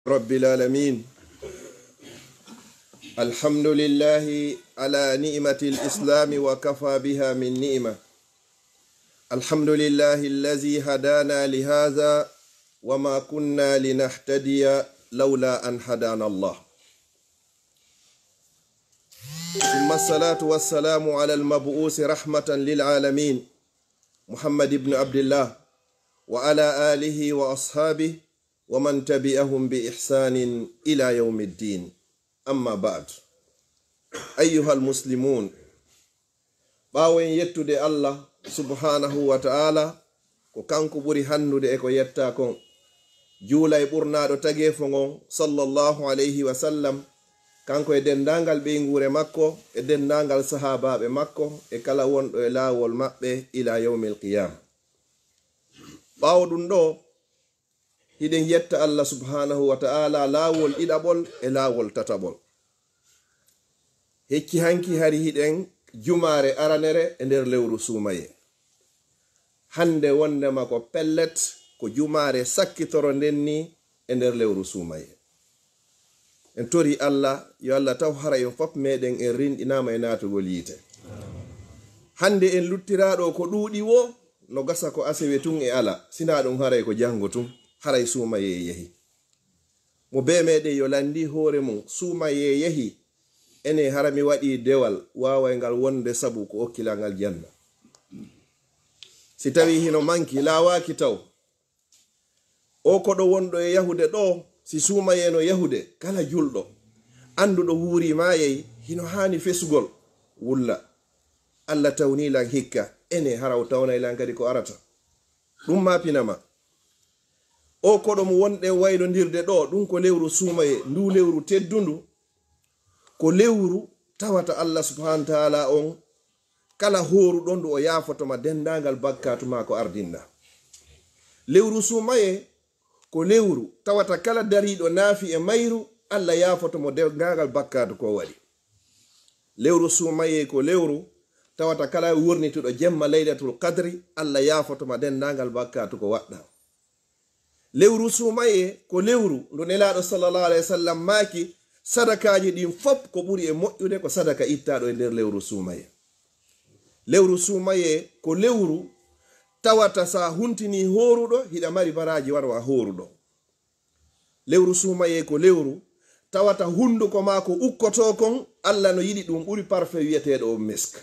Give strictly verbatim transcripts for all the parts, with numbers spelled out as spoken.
رب العالمين. الحمد لله على نعمة الإسلام وكفى بها من نعمة. الحمد لله الذي هدانا لهذا وما كنا لنهتدي لولا أن هدانا الله. ثم الصلاة والسلام على المبعوث رحمة للعالمين محمد بن عبد الله وعلى آله وأصحابه ومن تبعهم بإحسان إلى يوم الدين. أما بعد. أيها المسلمون، ɓaawo en yettude Allah subhanahu wa ta'ala, ko kanko ɓuri hannude e ko yettaa kon, juula e ɓurnaaɗo tageefo ngon, sallallahu alayhi wa sallam, kanko e denndaangal ɓeynguure makko, e denndaangal sahaabaaɓe makko, e kala wonɗo e laawol maɓɓe, ila yawmil qiyaama. Ɓaawo ɗum ɗoo, hiɗen yetta Allah subhanahu wa ta'ala laawol ɗiɗaɓol e laawol tataɓol. Hecci hanki hari hiɗen jumaare aranere e nder lewru suumayee. Hande wondema ko pellet, ko jumaare sakkitoro nden ni e nder lewru suumayee. En tori Allah, yo Allah taw hara en fof meɗen en rinɗinaama e naatugol yiite. Hande en luttiraaɗo ko ɗuuɗi woo, no gasa ko asewe tun e ala, sinaa ɗum haray ko janngo tun, haray suumayee yahi. Mo bee meɗen yo lanndii hoore mum, suumayee yahi, ene hara mi waɗii dewal waawayngal wonde sabu ko okkilal aljanna. Si tawii hino manki, laawaaki taw. Oo koɗo wonɗo e yahude ɗoo, si suumayee no yahude, kala julɗo, annduɗo wuuri maayay, hino haani fesugol, wulla. Alla tawnii lan hikka, ene hara o tawnay lan kadi ko arata. Ɗum maa pinama. Oo koɗo mo wonɗen waylondirde ɗoo, ɗum ko lewru suumayee, nduu lewru teddundu, ko lewru tawata Alla subhanahu wa ta'ala on, kala hooruɗo ndu o yaafoto ma denndaangal bakkaatu maa ko ardinɗaa. Lewru suumayee ko lewru tawata kala dariiɗo naafi e mayru, Alla yaafoto mo denndaangal bakkaatu ko o waɗi. Lewru suumayee ko lewru tawata kala wurnituɗo jemma Laylatul Qadri, Alla yaafoto ma denndaangal bakkaatu ko waɗɗaa. Lewru suumayee ko lewru ndu Nelaaɗo sallallahu alayhi wa sallam maaki, sadakaaji ɗin fof ko ɓuri e moƴƴude ko sadaka ittaaɗo e nder lewru suumayee. Lewru suumayee ko lewru tawata sa huntinii hooruɗo, hiɗa mari baraaji wano a hooruɗo. Lewru suumayee ko lewru tawata hunduko maa ko ukkotoo kon, Alla no yiɗi ɗum ɓuri parfum wi'eteeɗo on misk.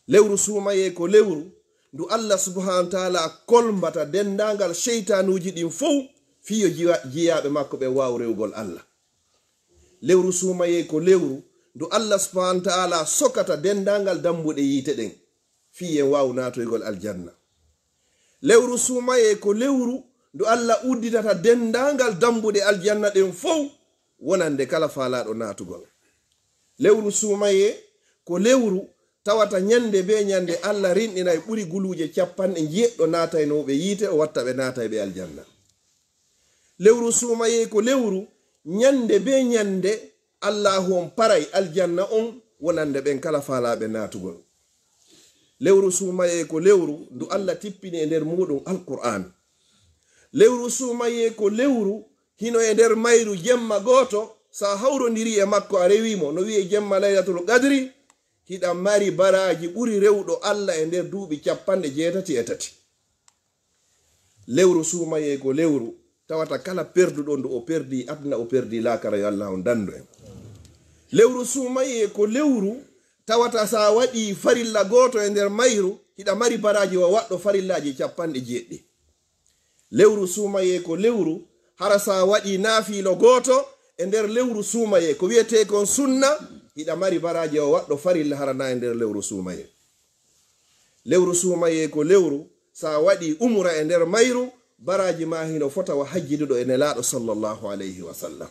Lewru suumayee ko lewru ndu Alla subhanahu wa ta'ala kolmbata denndaangal seytaanuuji ɗin fow fii yo jiwa-, jiyaaɓe makko ɓen waawu rewugol Alla. Lewru suumayee ko lewru ndu Alla subhanahu wa ta'ala sokata denndaangal dambuɗe yiite ɗen fii en waawu naatoygol aljanna. Lewru suumayee ko lewru ndu Alla udditata denndaangal dambuɗe aljanna ɗen fow wonande kala faalaaɗo naatugol. Lewru suumayee ko lewru tawata ɲande bee ɲande Alla rinɗinay ɓuri guluuje cappanɗe njeeɗiɗo naataynooɓe yiite, o watta ɓe naatayɓe aljanna. Lewru suumayee ko lewru ɲande bee ɲande Allaahu on paray aljanna on wonande ɓen kala faalaaɓe naatugol. Lewru suumayee ko lewru ndu Alla tippini e nder muuɗum Alqur'aan. Lewru suumayee ko lewru hino e nder mayru jemma gooto, sa hawrondirii e makko a rewii mo, no wi'ee jemma Laylatul Qadri, hiɗa mari baraaji ɓuri rewɗo Alla e nder duuɓi cappanɗe jeetati e tati. Lewru suumayee ko lewru tawata kala perduɗo ndu o perdii aduna, o perdii laakara, yo Alla on dandu en. Lewru suumayee ko lewru tawata sa waɗii farilla gooto e nder mayru, hiɗa mari baraaji wa waɗɗo farillaaji cappanɗe jeeɗiɗi. Lewru suumayee ko lewru, hara sa waɗii naafiilo gooto e nder lewru suumayee, ko wi'etee kon sunna, hiɗa mari baraaji wa waɗɗo farilla hara na e nder lewru suumayee. Lewru suumayee ko lewru, sa waɗii umura e nder mayru, baraaji maa hino fota wa hajjiduɗo e Nelaaɗo sallallahu alayhi wa sallam.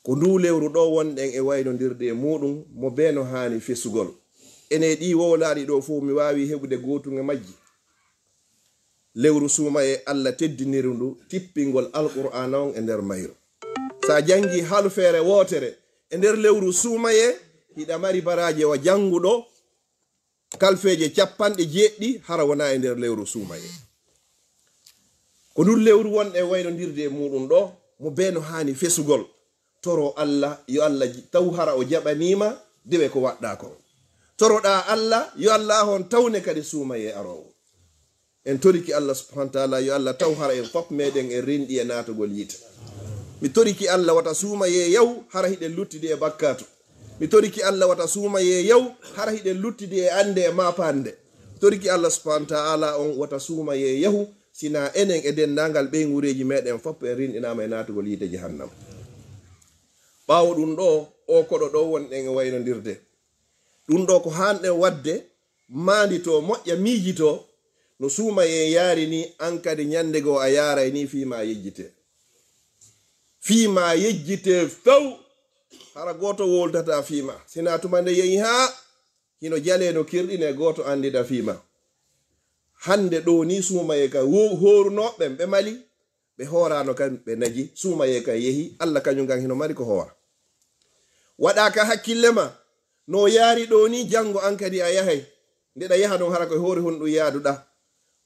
Ko nduu lewru ɗoo wonɗen e waynondirde e muuɗum, mo bee no haani fesugol. Ene ɗii wowlaaɗi ɗoo fow mi waawii heɓude gootun e majji. Lewru suumayee Alla teddiniri ndu tippingol Alqur'aana on e nder mayru. Sa janngii halfeere wootere e nder lewru suumayee, hiɗa mari baraaji wa jannguɗo kalfeeje cappanɗe jeeɗiɗi hara wonaa e nder lewru suumayee. Ko ndun lewru wonɗen waynondirde e muuɗun ɗoo, mo bee no haani fesugol. Toro Alla, yo Alla j-, taw hara o jaɓanii ma dewe ko waɗɗaa kon. Toroɗaa Alla, yo Alla on tawne kadi suumayee aroowo. En toriki Alla subhanahu wa ta'ala, yo Alla taw hara en fof meɗen en renɗi e naatugol yiite. Mi toriki Alla wata suumayee yaw hara hiɗen luttidi e bakkaatu. Mi toriki Alla wata suumayee yaw hara hiɗen luttidi e annde e maapande. Mi toriki Alla subhanahu wa ta'ala on wata suumayee yahu, sina enen e denndaangal ɓeynguureeji meɗen fof en rinɗinaama e naatugol yiite jahannama. Ɓaawo ɗun ɗoo, oo koɗo ɗoo wonɗen e waynondirde. Ɗun ɗoo ko haanɗen waɗde, maanditoo, moƴƴa, miijitoo, no suumayee yaari nii, an kadi ɲannde goo a yaaray nii, fii maa yejjitee. Fii maa yejjitee few, hara gooto wowltataa fii maa. Sina tuma nde yehi haa hino jalee no kirɗinee, gooto anndida fii maa. Hannde ɗoo nii suumayee ka wo-, hoorunooɓe ɓen, ɓe mali, ɓe hooraano kan, ɓe naji, suumayee kan yehi, Alla kaɲun kan hino mari ko hoora. Waɗaa ka hakkille maa, no yaari ɗoo nii, janngo an kadi a yahay. Nde ɗa yaha ɗon, hara ko e hoore honɗun yaaduɗaa?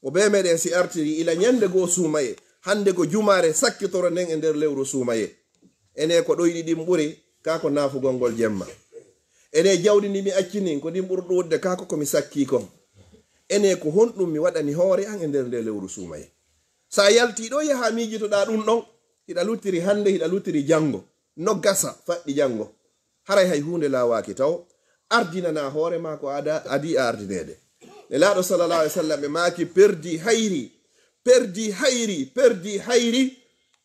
Mo bee meɗen si artiri ila ɲannde goo suumayee, hannde ko jumaare sakkitoro nden e nder lewru suumayee. Enee, ko ɗoyɗi ɗin ɓuri, kaa ko naafugol ngol jemma? Enee, jawdi ndi mi acci ndin, ko ndin ɓuri ɗuuɗude, kaa ko ko mi sakkii kon? Enee, ko honɗun mi waɗani hoore an e nder ndee lewru suumayee? Sa yaltii ɗoo, yahaa miijitoɗaa ɗun ɗon. Hiɗa luttiri hannde, hiɗa luttiri janngo. No gasa faɗɗi janngo. Haray hay huunde laawaaki tawo. Ardinanaa hoore maa ko ada-, adii a ardineede. Nelaaɗo sallallahu alaihi wasallam ɓe maaki, perdi hayri, perdi hayri, perdi hayri.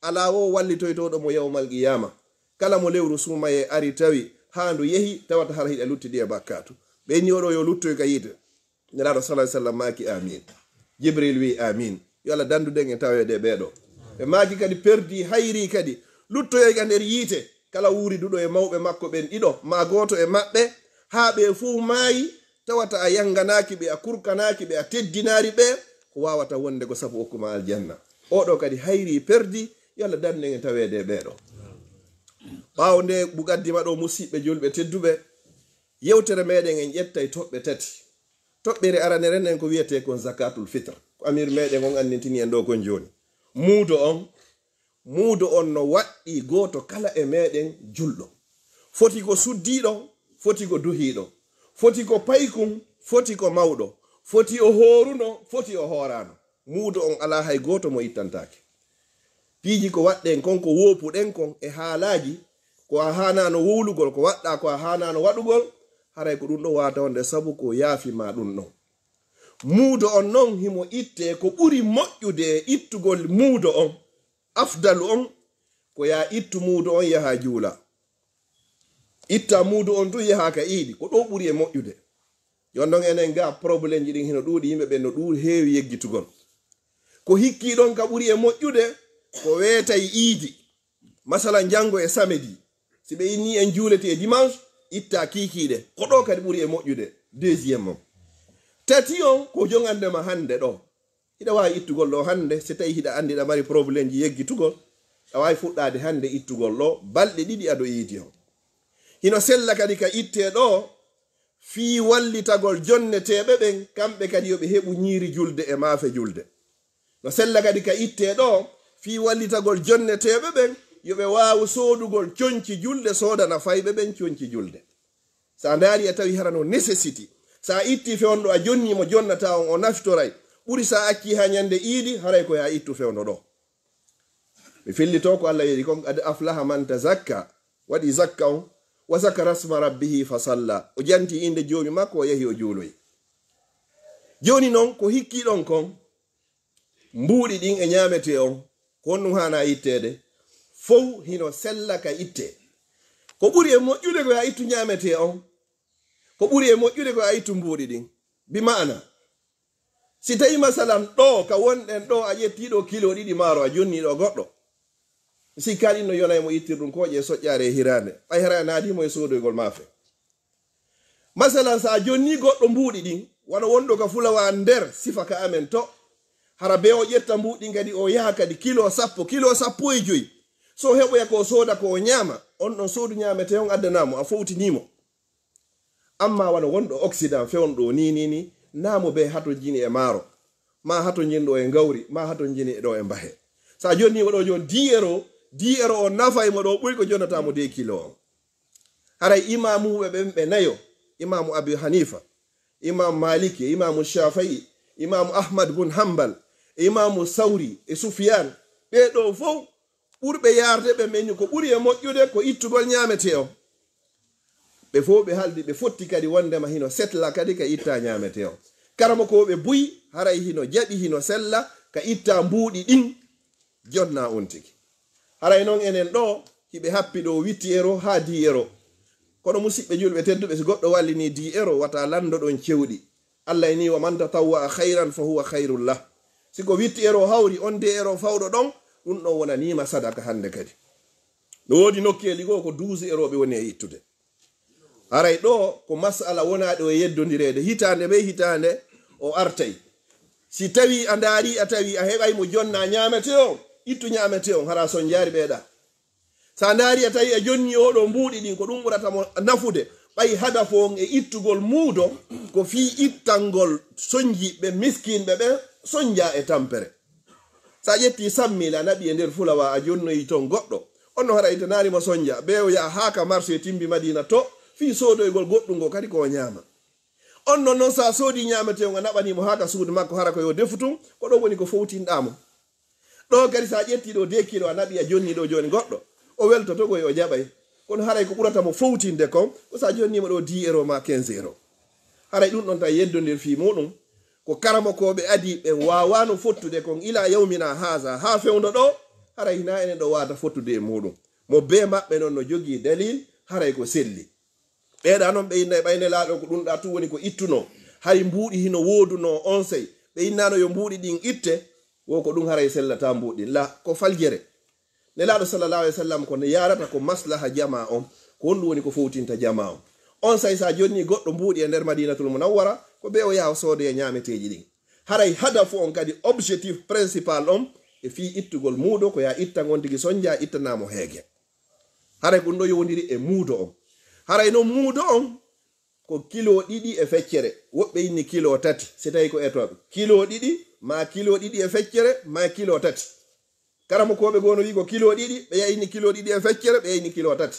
Alaa woo wallitoytooɗo mo yawmal qiyaama. Kala mo lewru suumayee ari tawi haa ndu yehi, tawata hara hiɗa luttidi e bakkaatu. Ɓe inni oo ɗoo yo luttoy ka yiite. Nelaaɗo sallallahu alaihi wasallam maaki, "Amiin." Jibril wi'i, "Amiin." Yo Alla dandu ɗen e taweede e ɓee ɗoo. Ɓe maaki kadi, perdi hayri kadi luttoyoy ka nder yiite. Kala wuuriduɗo e mawɓe makko ɓen ɗiɗo, maa gooto e maɓɓe, haa ɓe fuu maayi, tawata a yanganaaki ɓe, a kurkanaaki ɓe, a teddinaari ɓe, ko waawata wonde ko sabu okku maa aljanna. Oo ɗoo kadi hayri, perdi, yo Alla dandu ɗen e taweede e ɓee ɗoo. Ɓaawo nde muqaddima ɗoo, musiɓɓe julɓe tedduɓe, yewtere meɗen en ƴettay toɓɓe tati. Toɓɓere aranere nden ko wi'etee kon zakatul fitr. Ko amir meɗen on anndintini en ɗoo kon jooni. Muudo on, muudo on no waɗɗii gooto kala e meɗen julɗo. Foti ko suddiiɗo, foti ko duhiiɗo. Foti ko paykun, foti ko mawɗo. Foti o hooruno, foti o hooraano. Muudo on alaa hay gooto mo ittantaake. Piiji ko waɗɗen kon, ko woopuɗen kon e haalaaji, ko a haanaano wowlugol, ko waɗɗaa ko a haanaano waɗugol, haray ko ɗun ɗon waawata wonde sabu ko yaafi maa ɗun ɗon. Muudo on non himo ittee, ko ɓuri moƴƴude e ittugol muudo on, afdalu on, ko yaa ittu muudo on yahaa juula. Itta muudo on tun yahaa ka iidi, ko ɗoo ɓuri e moƴƴude. Jon non enen ga problemji ɗin hino ɗuuɗi, yimɓe ɓen no ɗuuɗi heewi yeggitugol. Ko hikkii ɗon ka ɓuri e moƴƴude, ko weetay iidi. Masalan, janngo e samedi, si ɓe inni en juulete e dimanche, itta kiikiiɗe. Ko ɗoo kadi ɓuri e moƴƴude, deuxième on. Tati on, ko jongande ma hannde ɗoo. Hiɗa waawi ittugol ɗoo hannde, si tawii hiɗa anndi hiɗa mari problemji yeggitugol, a waawi fuɗɗaade hannde ittugol ɗoo, balɗe ɗiɗi ado iidi on. Hino sella kadi ka ittee ɗoo, fii wallitagol jonneteeɓe ɓen, kamɓe kadi yo ɓe heɓu ɲiiri julde e maafe julde. No sella kadi ka ittee ɗoo, fii wallitagol jonneteeɓe ɓen, yo ɓe waawu soodugol conci julde, soodana fayɓe ɓen conci julde. Sa ndaari a tawi hara no necessity. Sa itti fewndo a jonni mo jonnataa on o naftoray. Ɓuri sa acci haa ɲande iidi, haray ko yaa ittu fewndo ɗoo. Mi fillitoo ko Alla yeɗi kon, "Qad aflaha man tazakka", waɗi zakka on, "wa zakara sma rabbihi fa salla", o janti innde Joomi makko, o yahi o juuloyi. Jooni non, ko hikkii ɗon kon, mbuuɗi ɗin e ɲaametee on, ko honɗun haanaa itteede? Fow hino sella ka ittee. Ko ɓuri e moƴƴude ko yaa ittu ɲaametee on, ko ɓuri e moƴƴude ko yaa ittu mbuuɗi ɗin. Bi ma'ana, si tawii masalan ɗoo ka wonɗen ɗoo a ƴettii ɗoo kilo ɗiɗi maaro a jonnii ɗoo goɗɗo, mi sikkaa ɗin no yonay mo ittir ɗun kooƴe e soƴƴaare e hiraande, ɓay hara a naadii mo e soodoygol maafe. Masalan, sa jonnii goɗɗo mbuuɗi ɗin, wano wonɗo ka fulawa nder sifa ka amen to, hara bee o ƴetta mbuuɗi ɗin kadi o yaha kadi kilo sappo, kilo sappo e jowi, so o heɓoya ko o sooda ko o ɲaama, on ɗon soodu ɲaametee on addanaa mo, a fowtinii mo. Amma wano wonɗo Occident fewndo nii, nii, nii, naa mo bee hatonjini e maaro, maa hatonjini ɗoo e ngawri, maa hatonjini ɗoo e mbahe. Sa jonnii mo ɗoo jooni dix euros, dix euros on nafay mo ɗoo ɓuri ko jonnataa mo deux kilos on. Haray imaamuuɓe ɓen ɓe nayo, imaamu Abi Hanifa, imaamu Maliki, imaamu Shafi'i, imaamu Ahmad bun Hanbal, e imaamu Sawri, e Sufyan, ɓee ɗoo fow ɓurɓe yaarde ɓe men ko ɓuri e moƴƴude ko ittugol ñaametee on. Ɓe fow ɓe haldi, ɓe fotti kadi wondema hino setla kadi ka itta ñaametee on. Karamokooɓe buy haray hino jaɓi, hino sella ka itta mbuuɗi ɗin, jonna on tigi. Haray non enen ɗoo, hiɓe happi ɗoo huit euros haa dix euros. Kono musiɓɓe julɓe tedduɓe, si goɗɗo wallinii dix euros, wata lanndo ɗon cewɗi. Allah e nii, "Wa man tatawwa'a khayran fa huwa khayrun lah." Si ko huit euros hawri, on deux euros fawɗo ɗon, ɗun ɗon wonaniima sadaka hannde kadi. No woodi nokkeeli goo ko douze euros ɓe woni e ittude. Haray ɗoo ko masala wonaaɗo e yeddondireede. Hitaande bee hitaande o artay. Si tawii a ndaarii, a tawii a heɓay mo jonna ñaametee on, ittu ñaametee on, hara sonjaari ɓeyɗaa. Sa ndaari a tawi a jonni oɗo mbuuɗi ɗin, ko ɗum ɓurata mo nafude. Ɓay hadafu on e ittugol muudo, ko fii ittangol sonjiiɓe miskinɓe ɓen sonja e tampere. Sa ƴetti sammila naɓi e nder fulawa, a jonnoyi ton goɗɗo. On no haɗa itanaali mo sonja, be o yaha haa ka marché timbi Madina to, fii soodoygol goɗɗum ngo kadi ko o ñaama. On non, non sa soodi ñaametee on, a naɓani mo haa ka suudu makko, hara ko yo defu tun, ko ɗon woni ko fowtinɗaa mo. Ɗoo kadi, sa ƴetti ɗoo deux kilo, a naɓi, a jonni ɗoo jooni goɗɗo, o weltoto koy, o jaɓay. Kono haray ko ɓurata mo fowtinde kon, ko sa jonni mo ɗoo dix euros ma quinze euros. Haray ɗum ɗon tan yeddondir fii muɗum, ko karamokooɓe adii ɓen waawaano fottude kon ilaa yawmina haza, haa fewndo ɗoo, haray hinaa enen ɗoo waata fottude e muɗum. Mo bee maɓɓe non no jogii dalil, haray ko selli. Ɓeeɗa non ɓe innay ɓay Nelaaɗo ko ɗum ɗaa tun woni ko ittunoo. Hari mbuuɗi hino woodunoo onsay. Ɓe innaano yo mbuuɗi ɗin itte, wo ko ɗum haray sellataa mbuuɗi ɗin. La, ko faljere. Nelaaɗo sallallahu alaihi wasallam ko ne yaarata ko maslaha jamaa on. Ko honɗum woni ko fowtinta jamaa on? Onsay sa jonni goɗɗo mbuuɗi e nder Madinatul Munawwara, ko be o yaha o soodoya ñaameteeji ɗin. Haray hadafu on kadi, objectif principal on, e fii ittugol muudo, ko yaa itta ngon tigi sonja, ittanaa mo heege. Haray ko ɗum ɗo yowondiri e muudo on. Haray non muudo on ko kilo ɗiɗi e feccere. Woɓɓe inni kilo tati, si tawi ko etooɓe. Kilo ɗiɗi, maa kilo ɗiɗi e feccere, maa kilo tati. Karamokooɓe goo no wi'i ko kilo ɗiɗi, ɓe yaha inni kilo ɗiɗi e feccere, ɓe yaha inni kilo tati.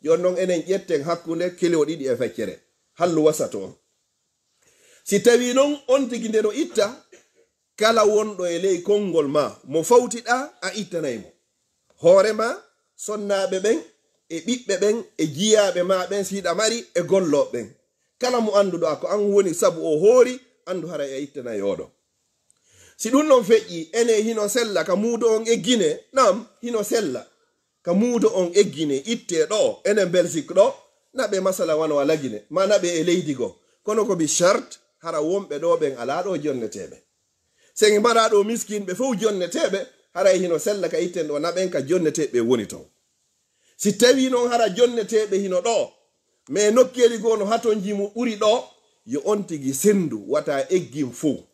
Jooni non enen ƴetten hakkunde kilo ɗiɗi e feccere. Hallu wasatu on. Si tawii non on tigi nde no itta, kala wonɗo e ley konngol maa, mo fawtiɗaa, a ittanay mo. Hoore maa, sonnaaɓe ɓen, e ɓiɓɓe ɓen, e jiyaaɓe maa ɓen, si hiɗa mari, e gollooɓe ɓen. Kala mo annduɗaa ko an woni sabu o hoori, anndu haray a ittanay oɗo. Si ɗum non feƴƴii, ene hino sella ka muudo on eggine? Naam, hino sella. Ka muudo on eggine, ittee ɗoo, enen Belgique ɗoo, naɓe masala wano a lagine, ma naɓe e leydi goo. Kono ko bi shart, hara wonɓe ɗoo ɓen alaa ɗoo jonneteeɓe. Sen mbaɗaa ɗoo miskinɓe fow jonneteeɓe, haray hino sella ka itten ɗoo naɓen ka jonneteeɓe woni ton. Si tawii non hara jonneteeɓe hino ɗoo, mais nokkeeli goo no hatonji mu ɓuri ɗoo, yo on tigi senndu, wata eggin fow.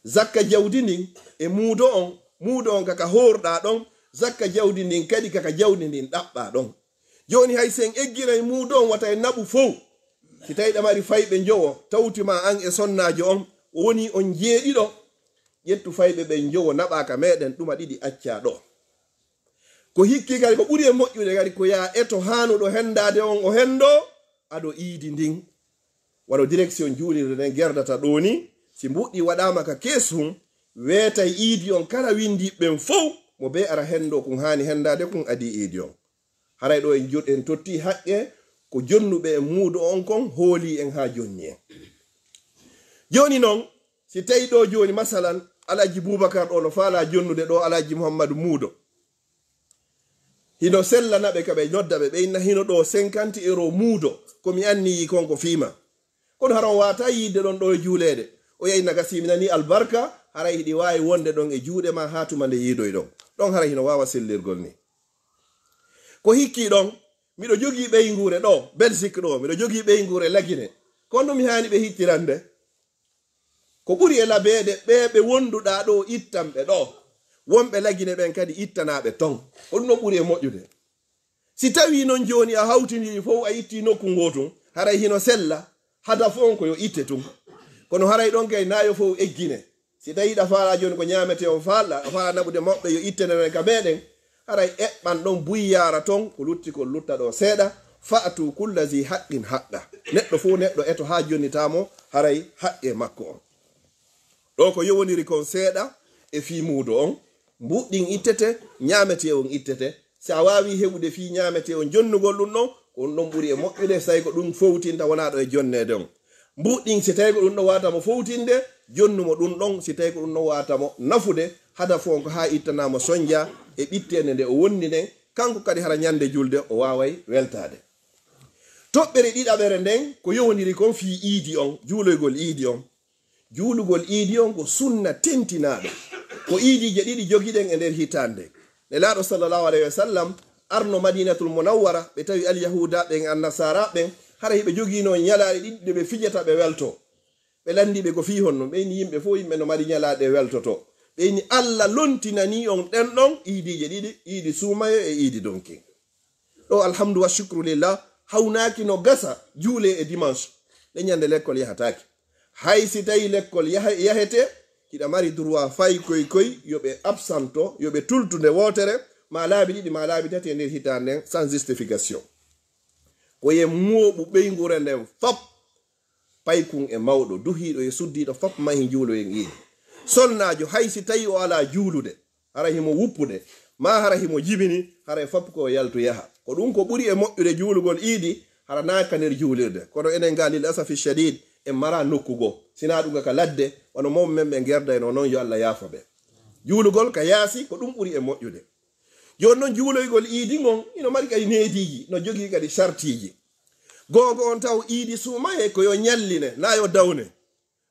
Zakka jawdi ndin e muudo on, muudo on ka ka hoorɗaa ɗon, zakka jawdi ndin kadi ka ka jawdi ndin ɗaɓɓaa ɗon. Jooni hay si en egginay muudo on wata en naɓu fow. Si tawii ɗa mari fayɓe njowo, tawti ma an e sonnaajo on, o woni on jeeɗiɗo, ƴettu fayɓe ɓen njowo naɓaa ka meɗen, ɗuma ɗiɗi accaa ɗoo. Ko hikki kadi ko ɓuri e moƴƴude kadi ko yaa eto haanuɗo hendaade on o hendoo ado iidi ndin. Wano direction juulirde nden gerdata ɗoo ni, si mbuɗɗi waɗaama ka kees hun, weetay iidi on kala windiiɓe ɓen fow, mo bee ara hendoo kun haani hendaade kun adii iidi on. Haray ɗoo en jot-, en tottii haqqe ko jonnuɓe en muudo on kon hoolii en haa jonni en. Jooni non, si tawii ɗoo jooni, masalan, Alhaji Bubakar ɗoo no faalaa jonnude ɗoo Alhaji Muhammadu muudo. Hino sella naɓe ka ɓe nodda ɓe, ɓe inna hino ɗoo cinquante euros muudo, ko mi anniyii kon ko fii maa. Kono hara on waawataa yiide ɗon ɗoo e juuleede. O yaha inna ka si mi nanii albarka, haray hiɗi waawi wonde ɗon e juuɗe maa haa tuma nde yiidoyɗon. Ɗon haray hino waawa sellirgol ni. Ko hikkii ɗon, miɗo jogii ɓeynguure ɗoo, Belgique ɗoo, miɗo jogii ɓeynguure Lagine. Kono mi haani ɓe hittirande. Ko ɓuri e labeede, ɓee ɓe wonduɗaa ɗoo, ittan ɓe ɗoo. Wonɓe Lagine ɓen kadi ittanaa ɓe ton. Ko ɗum ɗon ɓuri e moƴƴude. Si tawii non jooni a hawtindii fow, a ittii nokku ngootun, haray hino sella, hadafu on ko yo itte tun. Kono haray ɗon kay naa yo fow eggine. Si tawii ɗa faalaa jooni ko ñaametee on faalɗa, a faalaa naɓude mawɓe yo ittene nen ka meɗen, haray eɓɓan ɗon buy yaara ton, ko lutti kon lutta ɗoo seeɗa, fa'tu kulla zi haqqin haqqa. Neɗɗo fow neɗɗo eto haa jonnitaa mo, haray haqqee makko on. Ɗoo ko yowondiri kon seeɗa e fii muudo on, mbuuɗi ɗin ittete, ñaametee on ittete. Si a waawii heɓude fii ñaametee on jonnugol ɗun ɗon, ko ɗun ɗon ɓuri e moƴƴude, si tawii ko ɗun fowtinta wonaa ɗo e jonneede on. Mbuuɗi ɗin, si tawii ko ɗun ɗon waawata mo fowtinde, jonnu mo ɗun ɗon, si tawii ko ɗun ɗon waawata mo nafude, hadafu on ko haa ittanaa mo sonja e ɓitteende nde o wondi nden, kanko kadi hara ñande julde o waaway weltaade. Toɓɓere ɗiɗaɓere nden, ko yowondiri kon fii iidi on, juuloygol iidi on. Juulugol iidi on ko sunna tentinaaɗo. Ko iidiije ɗiɗi jogiɗen e nder hitaande. Nelaaɗo sallallahu alayhi wa sallam arno Madinatul Munawwara, ɓe tawi Alyahuuda ɓen e Annasaara ɓen, hara hiɓe jogiino ñalaaɗe ɗiɗi ɗe ɓe fijata ɓe weltoo. Ɓe lanndii ɓe ko fii honno, ɓe inni yimɓe fow yimɓe no mari ñalaaɗe weltotoo. Ɓe inni Alla lontinanii on ɗen ɗon iidiije ɗiɗi, iidi suumaye e iidi donkin. Ɗoo, alhamdu wa shukru lillah, hawnaaki no gasa juulee e dimanche. Ɗen ñande lekkol yahataake. Hay si tawii lekkol yaha-, yahetee, hiɗa mari droit fay koy koy yo ɓe absanto, yo ɓe tultu nde wootere, maa laabi ɗiɗi, maa laabi tati e nder hitaande nden, sans justification. Ko ye mooɓu ɓeynguure nden fop, paykun e mawɗo, duhiiɗo e suddiiɗo, fop mahi juuloyen iidi. Sonnaajo, hay si tawii o alaa juulude, hara himo wuppude, maa hara himo jibini, hara e fop ko o yaltu yaha. Ko ɗun ko ɓuri e moƴƴude juulugol iidi, hara naa ka nder juulirde. Kono enen gaa, lil asafi shadid, en maraa nokku goo. Sinaa ɗun ka ladde, wano mawɓe men ɓe gerdaynoo non, yo Alla yaafo ɓe. Juulugol ka yaasi, ko ɗun ɓuri e moƴƴude. Jooni non, juuloygol iidi ngon, hino mari kadi neediiji, no jogii kadi sartiiji. Goonga on taw iidi suumayee ko yo ñalline, naa yo dawne.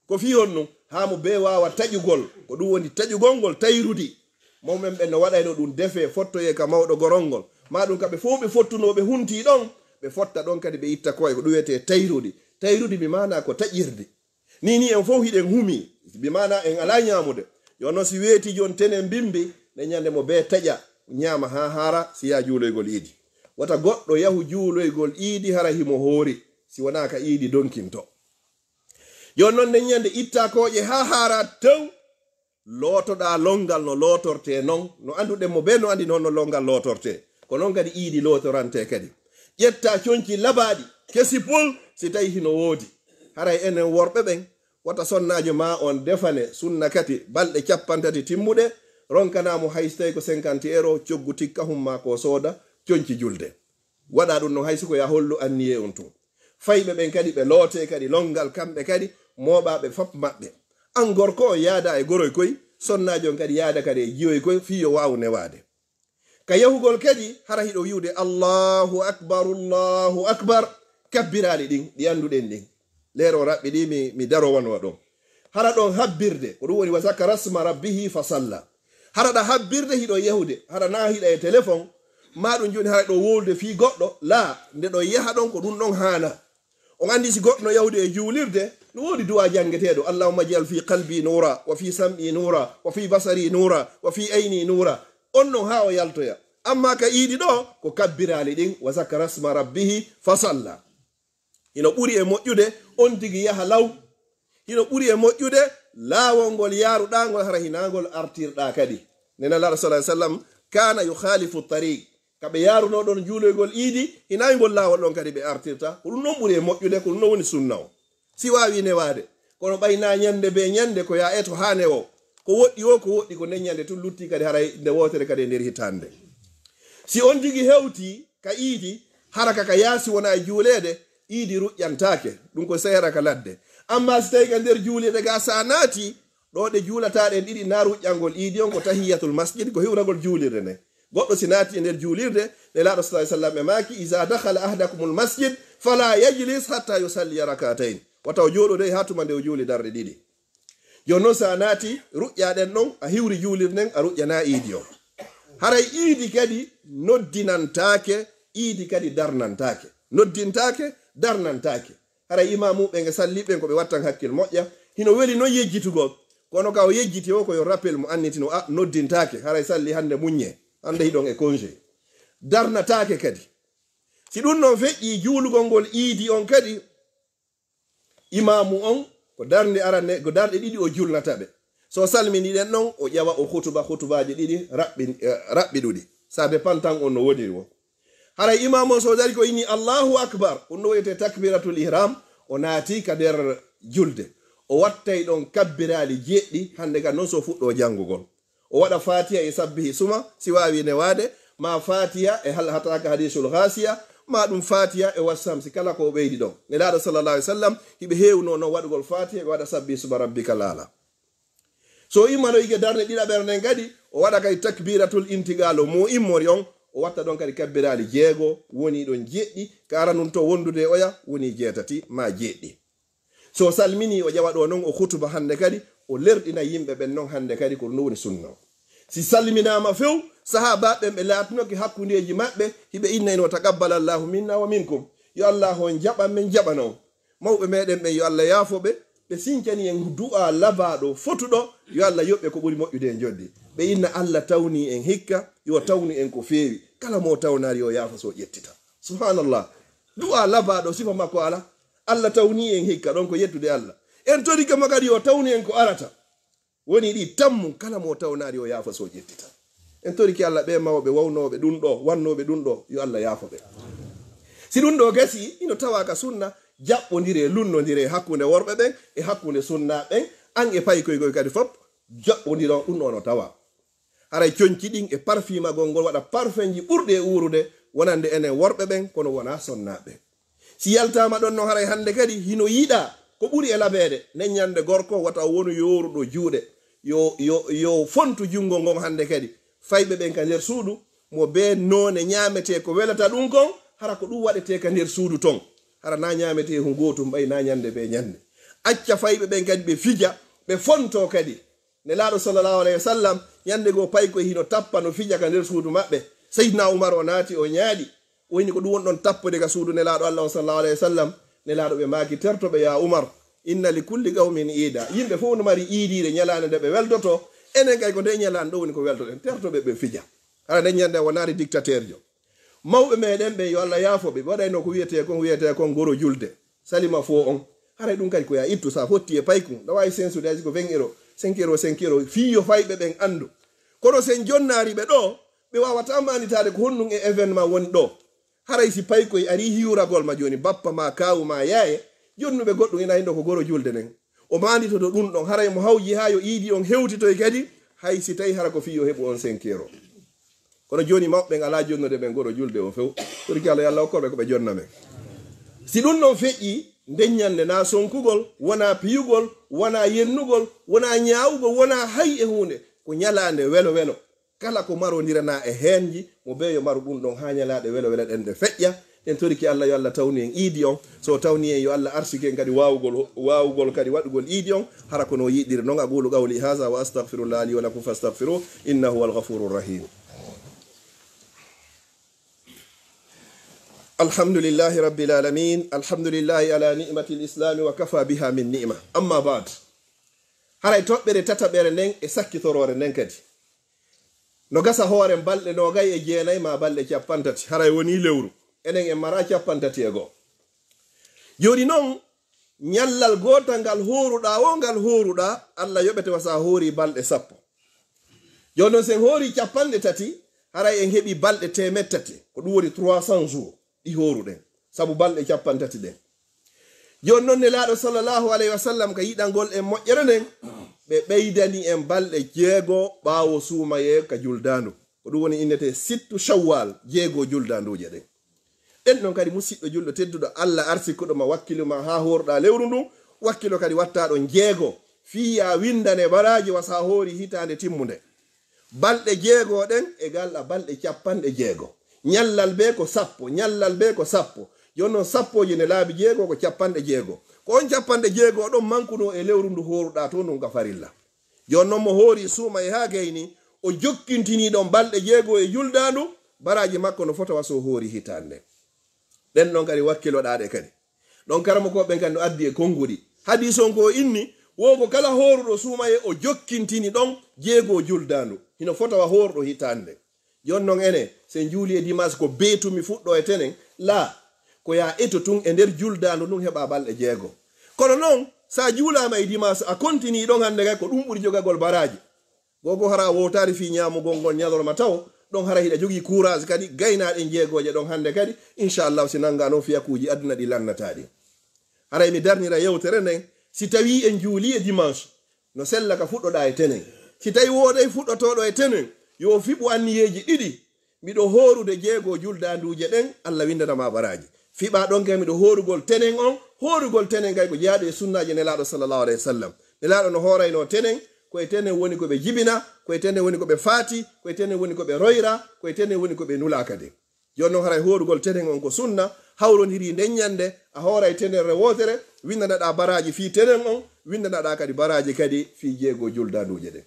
Ko fii honɗun? Haa mo bee waawa taƴugol, ko ɗun woni taƴugol ngol tayrudi. Mawɓe men ɓen no waɗayno ɗun defee, fottoyee ka mawɗo gorol ngol. Maa ɗun ka ɓe fow ɓe fottunoo, ɓe huntii ɗon, ɓe fotta ɗon kadi ɓe itta ko'e, ko ɗun wi'etee tayrudi. Tayrudi bi maanaa ko taƴirdi. Nii nii en fow hiɗen humii, bi maanaa en alaa ñaamude. Yo non si weetii jon tenen mbimbi, nden ñande mo bee taƴa, ñaama haa haara, si yaa juuloygol iidi. Wota goɗɗo yahu juuloygol iidi hara himo hoori, si wonaa ka iidi donkinto. Jooni non, nden ñande ittaa kooƴe haa haaraa tew, lootoɗaa longal no lootortee non. No annduɗen mo bee no anndi non no longal lootortee. Ko non kadi iidi lootorantee kadi. Ƴettaa conci labaaɗi, kesi pul, si tawii hino woodi. Haray enen worɓe ɓen, wota sonnaajo maa on defane sunna kati balɗe cappanɗe tati timmuɗe, ronkanaa mo hay si tawii ko cinquante euro, coggu tikka hum maa ko sooda conci julde. Waɗaa ɗun non hay si ko yaa hollu anniyee on tun. Fayɓe ɓen kadi ɓe lootee kadi longal kamɓe kadi, mooɓaa ɓe fop maɓɓe. An gorko on yaadaa e goroy koy, sonnaajo on kadi yaada kadi e jiyoy koy fii yo waawu newaade. Ka yahugol kadi hara hiɗo wi'ude Allahu akbar, Allahu akbar, kabbiraali ɗin ɗi annduɗen ɗin. Leero raɓɓiɗi mi, mi darowanoo ɗon. Hara ɗon habbirde, ko ɗun woni wa zakara sma rabbihi fa salla. Hara ɗa habbirde hiɗo yahude, hara naa hiɗa e telefon, maa ɗun jooni hara ɗo wowlude fii goɗɗo, laa, nde ɗon yaha ɗon ko ɗun ɗon haana. On anndi si goɗɗo no yahude e juulirde, no woodi duwaa janngeteeɗo, Allahumma ij'al fii qalbi nuura, wa fii sam'i nuura, wa fii basari nuura, wa fii ayni nuura. On non haa o yaltoya. Ammaa ka iidi ɗo, ko kabbiraali ɗin, wa zakara sma rabbihi fa salla. Hino ɓuri e moƴƴude on tigi yaha law. Hino ɓuri e moƴƴude laawol ngol yaaruɗaa ngol hara hinaa ngol artirɗaa kadi. Nde Nelaaɗo sallallaahu alayhi wa sallam kaana yukhaalifu tariq. Ka ɓe yaarunoo ɗon juuloygol iidi, hinaa e ngol laawol ɗon kadi ɓe artirta. Ko ɗun non ɓuri e moƴƴude, ko ɗun non woni sunna on. Si waawii newaade. Kono ɓay naa ñande bee ñande ko yaa eto haa newoo. Ko woɗɗi woo, ko woɗɗi ko nden ñande tun luttii kadi haray nde wootere kadi e nder hitaande. Si on tigi hewtii ka iidi, hara ka ka yaasi wonaa e juuleede, iidi ruƴƴantaake. Ɗun ko sehera ka ladde. Ammaa si tawii ka nder juuleede gaa sa naati, ɗo ɗe juulataa ɗen ɗiɗi naa ruƴƴangol iidi on ko tahiyyatul masjid, ko hiwragol juulirde nden. Goɗɗo si naati e nder juulirde, Nelaaɗo sallallaahu alayhi wa sallam e maaki, "Iza dakhala ahadakumul masjid, fala yajlis hatta yusalliya rak'atayn." Wata o jooɗodoy haa tuma nde o juuli darɗe ɗiɗi. Jooni non, si a naati, ruƴƴaa ɗen ɗon, a hiwri juulirde nden, a ruƴƴanaa iidi on. Haray iidi kadi noddinantaake, iidi kadi darnantaake. Noddintaake, darnantaake. Haray imaamu ɓen e salli ɓen ko ɓe wattan hakkil moƴƴa. Hino weli non yejjitugol. Kono ka o yejjiti o, ko yo rappel mo annitino, a noddintaake. Haray salli hannde muññee. Hannde hiɗon e congé. Darnataake kadi. Si ɗun non feƴƴii juulugol ngol iidi on kadi, imaamu on, ko darnde aranne, ko darɗe ɗiɗi o julnata ɓe. So salminiɗen non, o ƴawa o hutuba, hutubaaji ɗiɗi raɓɓin-, eh, raɓɓiɗuɗi. Ça dépend tan on no woniri woo. Haray imaamu on so dari ko inni Allahu Akbar, ɗun no wiyetee takbiratul ihram, o naati ka nder julde. O wattay ɗon kabbiraali jeeɗiɗi, hande ka non so fuɗɗoo janngugol. O waɗa Faatiha e Sabbihi Suma, si waawi newaade, maa Faatiha e Hal Ataaka Hadiisul Ghaasiya, maa ɗun Faatiha e Wassamsi, kala ko o ɓeydi ɗon. Nelaaɗo sallallahu alaihi wasallam, hiɓe heewunoo non waɗugol Faatiha, ɓe waɗa Sabbihi Suma Rabbikal Aala. So o immanoyike darnde ɗiɗaɓere nden kadi, o waɗa kadi takbiratul intiqal, mo immori on, o watta ɗon kadi kabbiraali jeego, woni ɗon jeeɗiɗi, ka aranun to wondude e oya, woni jeetati maa jeeɗiɗi. So o salmini, o ƴawa ɗo non o hutuba hande kadi, o lerɗina yimɓe ɓen non hande kadi ko ɗun woni sunna. Si salminaama few, sahaabaaɓe ɓen ɓe laatinoke hakkundeeji maɓɓe, hiɓe inna ino, "Taqabbalallahu minna wa minkum." Yo Allaahu on jaɓan men, jaɓana on. Mawɓe meɗen ɓen, yo Allah yaafo ɓe, ɓe sincani en du'a labaaɗo, fotuɗo, yo Allah yoɓ ɓe ko ɓuri moƴƴude e njoɓdi. Ɓe inna Allah tawni en hikka, yo tawnu en ko feewi. Kala mo o tawnaari, yo yaafo so o ƴettita. Subhanallah. Du'a labaaɗo, sifa makko ala. Allah tawni en hikka, ɗon ko yettude Allah. En torike mo kadi, yo tawnu en ko arata. Woni ɗi tammun, kala mo tawnaari o yaafa so ƴettita. En torike Allah ɓe mawɓe wawnooɓe ɗun ɗo, wannooɓe ɗun ɗo, yo Allah yaafo ɓe. Si ɗun ɗo gasi, ino tawa ka sunna, jaɓɓondire, lunnondire hakkunde worɓe ɓen e hakkunde sunnaaɓe ɓen, an e paykoy koy kadi fop, jaɓɓondiron ɗun ɗo no tawa. Haray conci ɗin e parfumagol ngol waɗa parfumji ɓurɗi e uurude wonande enen worɓe ɓen, kono wonaa sonnaaɓe ɓen. Si yaltaama ɗon non, haray hande kadi hino yiɗaa ko ɓuri e labeede, nden ɲande gorko wata o wonu yooruɗo juuɗe, yo, yo, yo fontu junngo ngon hande kadi. Fayɓe ɓen ka nder suudu, mo bee noone ɲaametee ko welata ɗun kon, hara ko ɗun waɗetee ka nder suudu ton. Hara na ɲaametee hun gootun ɓay na ɲande bee ɲande. Acca fayɓe ɓen kadi ɓe fija, ɓe fontoo kadi. Nelaaɗo sallallahu alayhi wa sallam, ɲande goo paykoy hino tappa no fija ka nder suudu maɓɓe. Sayyidina Umar o naati, o ɲaaɗi. O inni ko ɗun woni ɗon tappude ka suudu Nelaaɗo Allah on sallallahu alayhi wa sallam. Nelaaɗo ɓe maaki, "Terto ɓe, yaa Umar. Inna li kulli qawmin iida." Yimɓe fow no mari iidiire ɲalaande nde ɓe weldoto. Enen kay ko nde ɲalaande ɗo woni ko weldoɗen. Terto ɓe, ɓe fija. Hara nden ɲande a wonaali dictateur jo. Mawɓe meɗen ɓen, yo Allah yaafo ɓe, ɓe waɗayno ko wiyetee kon, wiyetee kon goro julde. Salima fo on. Haray ɗun kadi ko ya ittu, sa fotti e paykun. Ɗa waawi sensude, hay si ko vingt euros, cinq euros, cinq euros, fii yo fayɓe ɓen anndu. Kono sen jonnaari ɓe ɗo, ɓe waawataa maanditaade ko honɗun e événement woni ɗo. Haray si paykoy arii hiwragol ma jooni, bappa ma, kaawu ma, yaaye, jonnuɓe goɗɗun ina hinno ko goro julde nden. O maanditoto ɗun ɗon, haray mo hawji haa yo iidi on hewtitoy kadi, hay si tawi hara ko fii yo heɓu on cinq euros. Kono jooni mawɓe ɓen alaa jonnude ɓen goro julde o few. Toriki Allah, yo Allah hokku ɓe ko ɓe jonna men. Si ɗun ɗon feƴƴii, nden ɲande naa sonkugol, wonaa piyugol, wonaa yennugol, wonaa ɲaawugol, wonaa hay e huunde. Ko ɲalaande welo welo. Kala ko marondiranaa e heenji, mo bee yo maru ɗun ɗon haa ɲalaaɗe welo welo ɗen ɗe feƴƴa. En toriki Allah, yo Allah tawnu en iidi on. So tawni en, yo Allah arsike en kadi waawugol, waawugol kadi waɗugol iidi on, hara ko no yiɗiri non. أقول قولي هذا وأستغفر الله لي ولكم فاستغفروه إنه هو الغفور الرحيم. الحمد لله رب العالمين. الحمد لله على نعمة الإسلام وكفى بها من نعمة. أما بعد. Haray toɓɓere tataɓere nden e sakkitoroore nden kadi. No gasa hooren balɗe noogay e jeenay maa balɗe cappanɗe tati, haray wonii lewru. Enen en maraa cappanɗe tati e go'o. Jooni non, ɲallal gootal ngal hooruɗaa woo, ngal hooruɗaa, Allah yoɓete wa si a hoorii balɗe sappo. Jooni non, si en hoorii cappanɗe tati, haray en heɓii balɗe teemeɗɗe tati, ko ɗun woni trois cents jours. Ɗi hooruɗen, sabu balɗe cappanɗe tati ɗen. Jooni non, Nelaaɗo sallallahu alayhi wa sallam, ka yiɗangol en moƴƴere nden, ɓe ɓeydani en balɗe jeego ɓaawo suumayee ka juldaandu. Ko ɗun woni innetee sittu Shawwal, jeego juldaanduuje ɗen. Ɗen non kadi, musiɗɗo julɗo tedduɗo, Allah arsikuɗo ma, wakkilu ma haa hooruɗaa lewru ndun, wakkilo kadi wattaa ɗon jeego, fii yo a winndane baraaji wa si a hoorii hitaande timmunde. Balɗe jeego ɗen e galɗa balɗe cappanɗe jeego. Ɲallal bee ko sappo, ɲallal bee ko sappo. Jooni non, sappooje nden laabi jeego ko cappanɗe jeego. Ko on cappanɗe jeego ɗon mankunoo e lewru ndu hooruɗaa to ndun ka farilla. Jooni non, mo hoorii suumayee haa gayni, o jokkintinii ɗon balɗe jeego e juldaandu, baraaji makko no fota wa si o hoorii hitaande nden. Ɗen non kadi wakkiloɗaa ɗe kadi. Ɗon karamokooɓe ɓen kadi no addi e konguɗi. Hadiis on ko o inni, wo ko kala hooruɗo suumayee o jokkintini ɗon jeego juldaandu. Hino fota wa hooruɗo hitaande. Jooni non enen, si en juulii e dimaas ko beetumi fuɗɗoo e tenen, laa, ko yo a eto tun e nder juldaandu ndun heɓaa balɗe jeego. Kono non, Sa juulaama e dimanche, a kontinii ɗon hannde kay, ko ɗum ɓuri jogagol baraaji. Goo goo hara a wowtaari fii ñaamugol ngol ñalorma taw, ɗon hara hiɗa jogii courage kadi, gaynaa ɗen jeegooje ɗon hannde kadi, inchallahu si nanngaa non fiyakuuji aduna ɗi lannataa ɗin. Haray mi darnira yewtere nden, si tawii en juulii e dimanche, no sella ka fuɗɗoɗaa e tenen. Si tawii wooday fuɗɗotooɗo e tenen, yo fiɓu anniyeeji ɗiɗi, miɗo hoorude jeegoo juldaanduuje ɗen, Alla winndana ma baraaji. Fiɓaa ɗon kay miɗo hoorugol tenen on, hoorugol tenen kay ko jeyaaɗo e sunnaaji Nelaaɗo sallallahu alayhi wa sallam. Nelaaɗo no hooraynoo tenen, ko e tenen woni ko ɓe jibina, ko e tenen woni ko ɓe faati, ko e tenen woni ko ɓe royra, ko e tenen woni ko ɓe nulaa kadi. Jooni non haray hoorugol tenen on ko sunna, hawrondirii nden ñannde, a hooray tenenre wootere, winndanaɗaa baraaji fii tenen on, winndanaɗaa kadi baraaji kadi fii jeegoo juldaanduuje ɗen.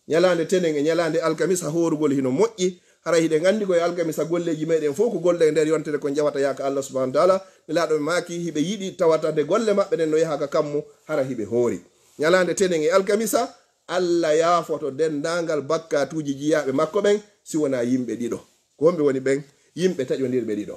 Ñalaande tenen e ñalaande alkamisa hoorugol hino moƴƴi, haray hiɗen anndi ko e alkamisa golleeji meɗen fow ko golle e nder yontere ko njawata yaaka Allah subhanahu wa taala, Nelaaɗo ɓe maaki hiɓe yiɗi tawata nde golle maɓɓe ɗen no yaha ka kammu, hara hiɓe hoori. Ñalaande tenen e alkamisa, Allah yaafoto denndaangal bakkaatuuji jiyaaɓe makko ɓen, si wonaa yimɓe ɗiɗo. Ko homɓe woni ɓen? Yimɓe taƴondirɓe ɗiɗo.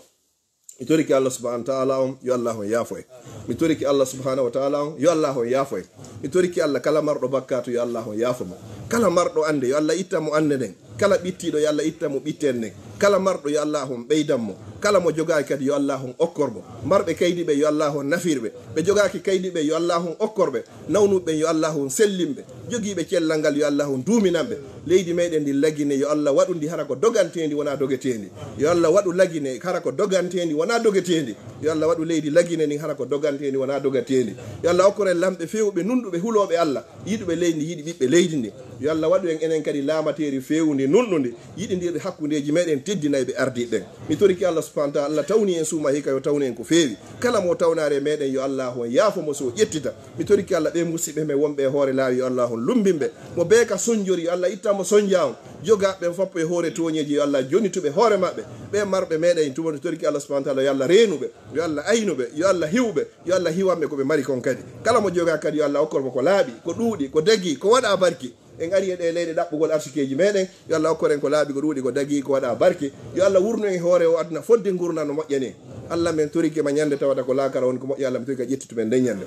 Mi torike Allah subhanahu wa taala on, yo Allah on yaafo en. Mi torike Allah subhanahu wa taala on, yo Allah on yaafo en. Mi torike Allah kala marɗo bakkaatu, yo Allah on yaafo mo. Kala marɗo annde, yo Allah ittan mo annde nden. Kala ɓittiiɗo, yo Allah ittan mo ɓitten nden. Kala marɗo, yo Allah on ɓeydan mo. Kala mo jogaaki kadi, yo Allah on okkor mo. Marɓe kaydi ɓe, yo Allah on nafir ɓe. Ɓe jogaaki kaydi ɓe, yo Allah on okkor ɓe. Nawnuɓe ɓen, yo Allah on sellin ɓe. Jogiiɓe cellal ngal, yo Allah on duuminan ɓe. Leydi meɗen ndi Lagine, yo Allah waɗu ndi hara ko doganteendi, wonaa dogeteendi. Yo Allah waɗu Lagine hara ko doganteendi, wonaa dogeteendi. Yo Allah waɗu leydi Lagine ndin hara ko doganteendi, wonaa dogateendi. Yo Allah okkor en lamɓe feewɓe, nunɗuɓe, hulooɓe Allah, yiɗuɓe leydi ndi, yiɗi ɓiɓɓe leydi ndi. Yo Allah waɗu en enen kadi laamateeri feewundi, nunɗundi, yiɗindirɓe hakkundeeji meɗen, teddinayɓe ardiiɓe ɓen. Mi torike Allah subhanahu wa taala, Allah tawni en suuma hikka, yo tawnu en ko feewi. Kala mo tawnaare meɗen, yo Allah on yaafo mo, so o ƴettita. Mi torike Allah, ɓee musiɓɓe men wonɓe e hoore laawi, yo Allah on lumbin ɓe. Mo bee ka sonjori, yo Allah ittan mo sonja on. Jogaaɓe ɓen foppo e hoore tooñeeji, yo Allah jonnitu ɓe hoore maɓɓe. Ɓee marɓe meɗen tuma, mi torike Allah subhanahu wa taala, yo Allah reenu ɓe, yo Allah aynu ɓe, yo Allah hiwu ɓe, yo Allah hiwan ɓe ko ɓe mari kon kadi. Kala mo jogaaki kadi, yo Allah okkor mo ko laaɓi, ko ɗuuɗi, ko dagii, ko waɗaa barki. En arii e ɗee leyɗe ɗaɓɓugol arsikeeji meɗen, yo Allah okkor en ko laaɓi, ko ɗuuɗi, ko dagii, ko waɗaa barki. Yo Allah wurnu en e hoore oo aduna fodde ngurndan no moƴƴani en. Allah, men torike ma ñande tawata ko laakara woni ko moƴƴi, Allah, mi torike a ƴettitu men nden ñande.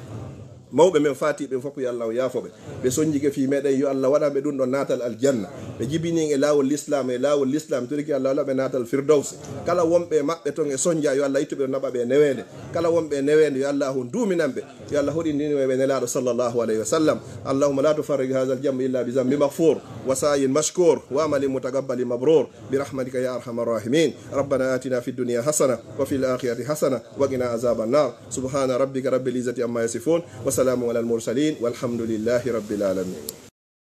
Mawɓe men faatiiɓe ɓen fof, yo Allah o yaafo ɓe. Ɓe sonjike fii meɗen, yo Allah waɗan ɓe ɗum ɗon naatal aljanna. Ɓe jibini en e laawol Lislaam, e laawol Lislaam, mi torike Allah waɗan ɓe naatal Firdawsi. Kala wonɓe e maɓɓe ton e sonja, yo Allah ittu ɓe, naɓa ɓe e neweende. Kala wonɓe e neweende, yo Allah on duuminan ɓe. Yo Allah hoɗindin ɓe e Nelaaɗo sallallahu alayhi wa sallam. اللهم لا تفرق هذا الجمع إلا بذنب مغفور وسعي مشكور وعمل متقبل مبرور برحمتك يا أرحم الراحمين. ربنا آتنا في الدنيا حسنة وفي الآخرة حسنة وقنا عذاب النار. سبحان ربك رب العزة عما يصفون وسلام على المرسلين والحمد لله رب العالمين.